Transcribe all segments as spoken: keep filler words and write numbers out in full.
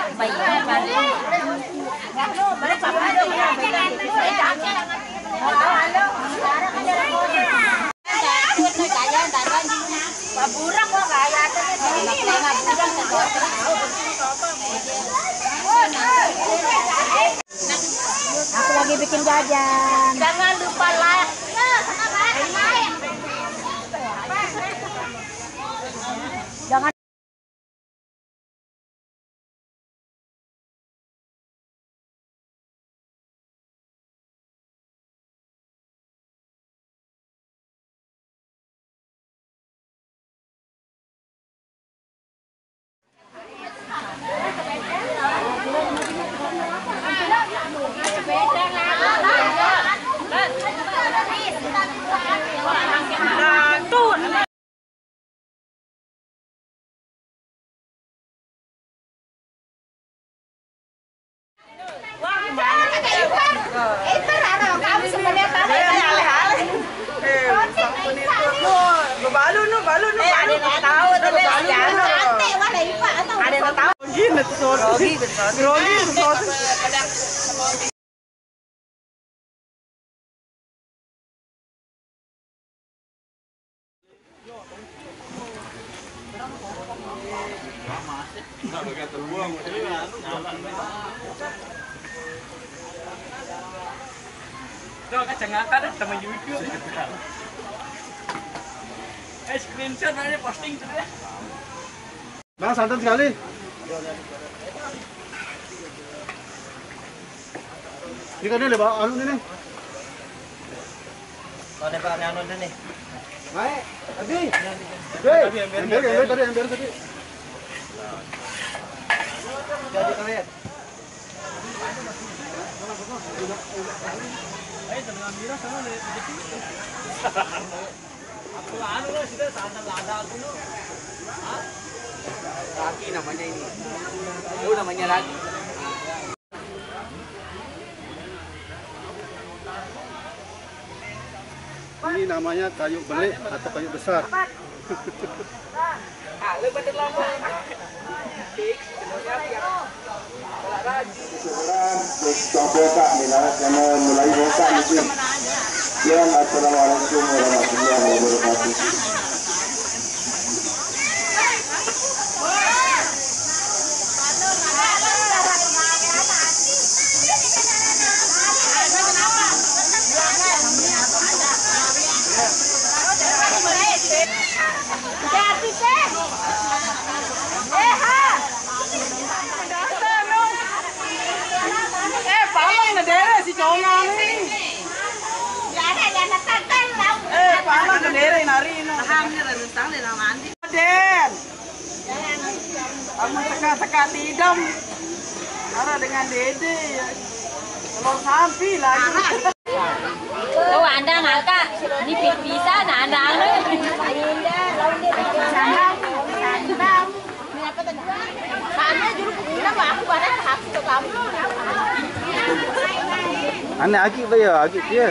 Aku lagi bikin jajan. Jangan lupa like. Jangan Babalu no, balu no, balu. Ada yang tahu tuh, ada yang tahu. Gini tuh, grogi tuh. Tuh, kacangata deh sama YouTube. Eh, screenshot aja, posting tuh deh. Bang, santan sekali. Ini kan dia, Bang, anu ini. Ada, Pak, anu ini. Naik, tadi. Hei, ember, ember tadi, ember tadi. Jadi kalian. Lagi namanya ini. Itu namanya lagi. Ini namanya kayu belik atau kayu besar. Yang mulai bosan itu. Yang assalamualaikum warahmatullahi wabarakatuh. Eh, palang na dere si Chonga ni. Eh, palang na dere nari no. Den. Kamu teka-teka tidam. Ara dengan dede ya. Telur sampi lagi. Oh, anda ngaka. Ini pipisan, anda anu. Sana, sana. Sana juru pemina, Pak. Aku barang hak ke kamu. Ane aki ba ya, aki ya.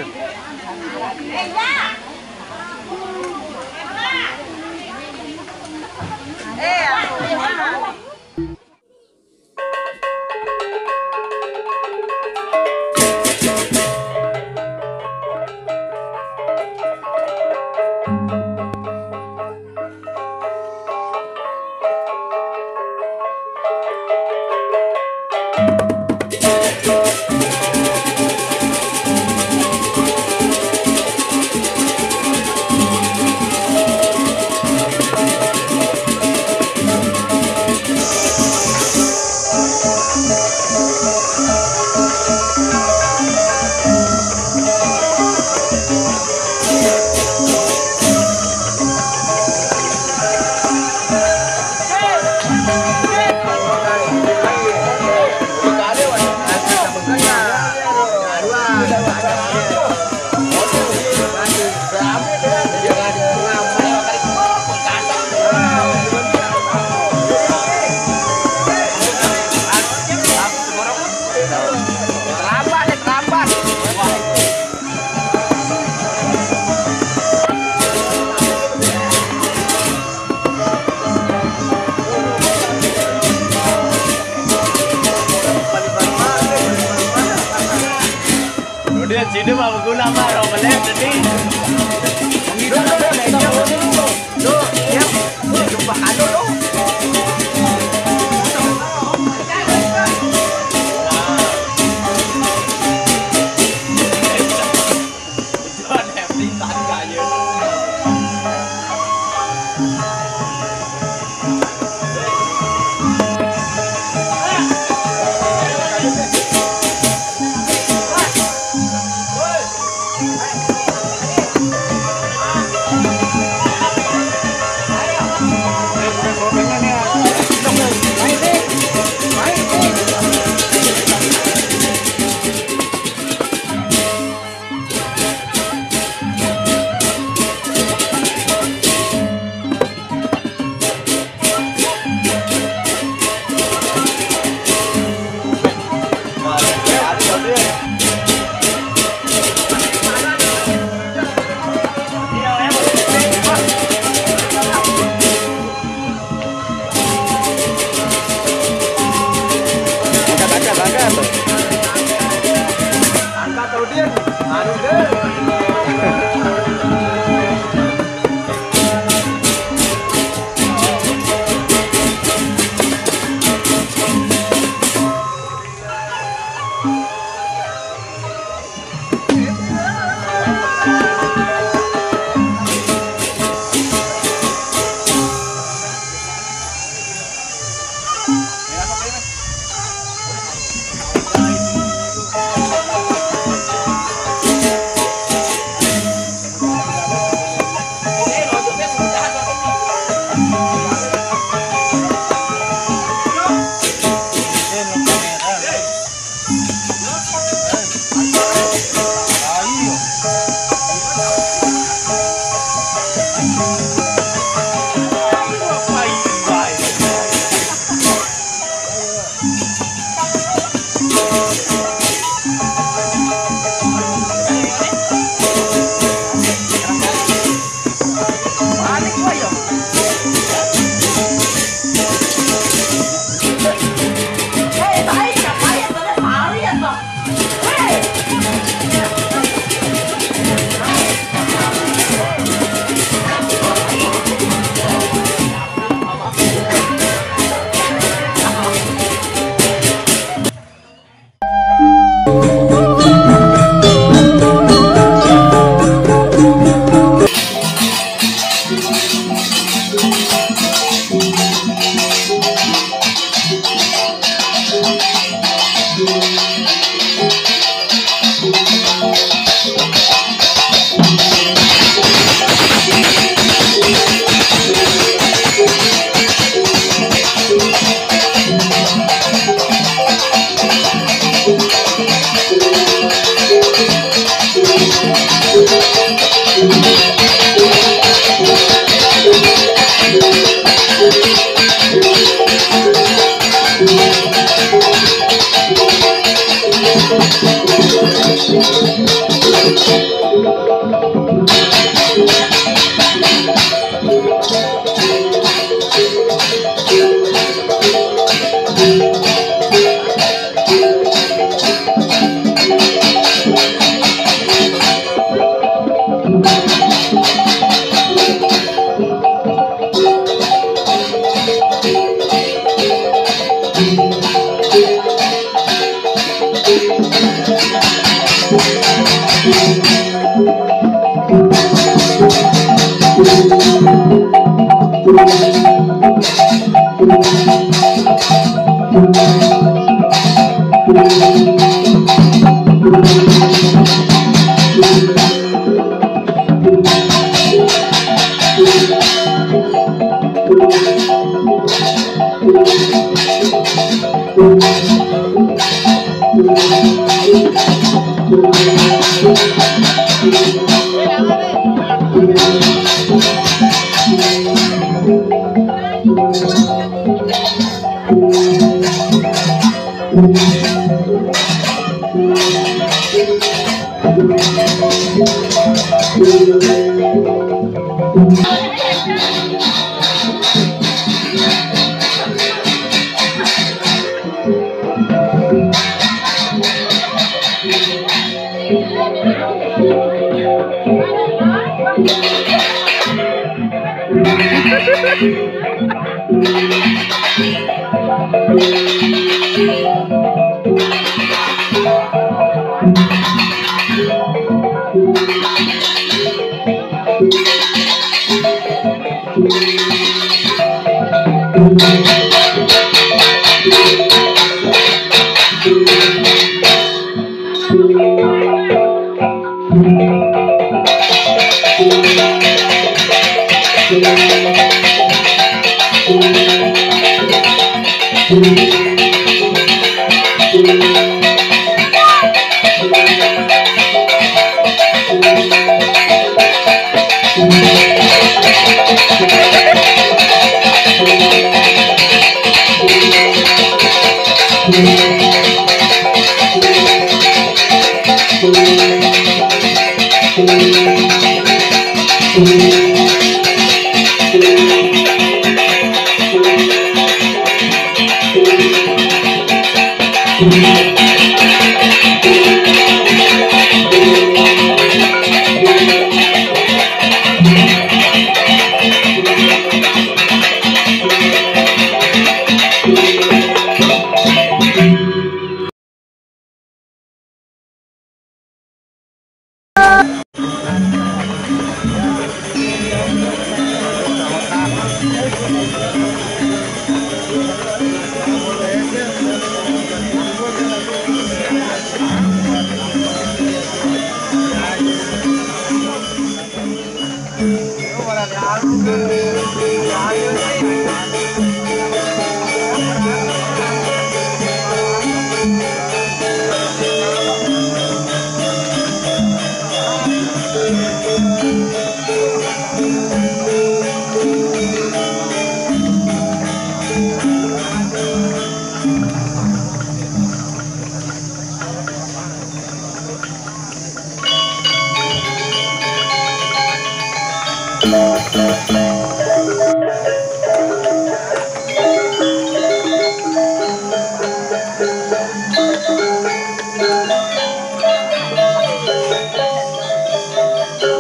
Dia mah berguna mah, orang melek tadi. Lu, lu, lu, lu, lu, lu, lu, ya, lu, lu, lu, lu. Angkat, angkat, angkat. Angkat, Rudin. Anu, deh.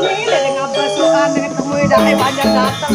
Ini dari ngabasuhan, dari temui dari panjang datang.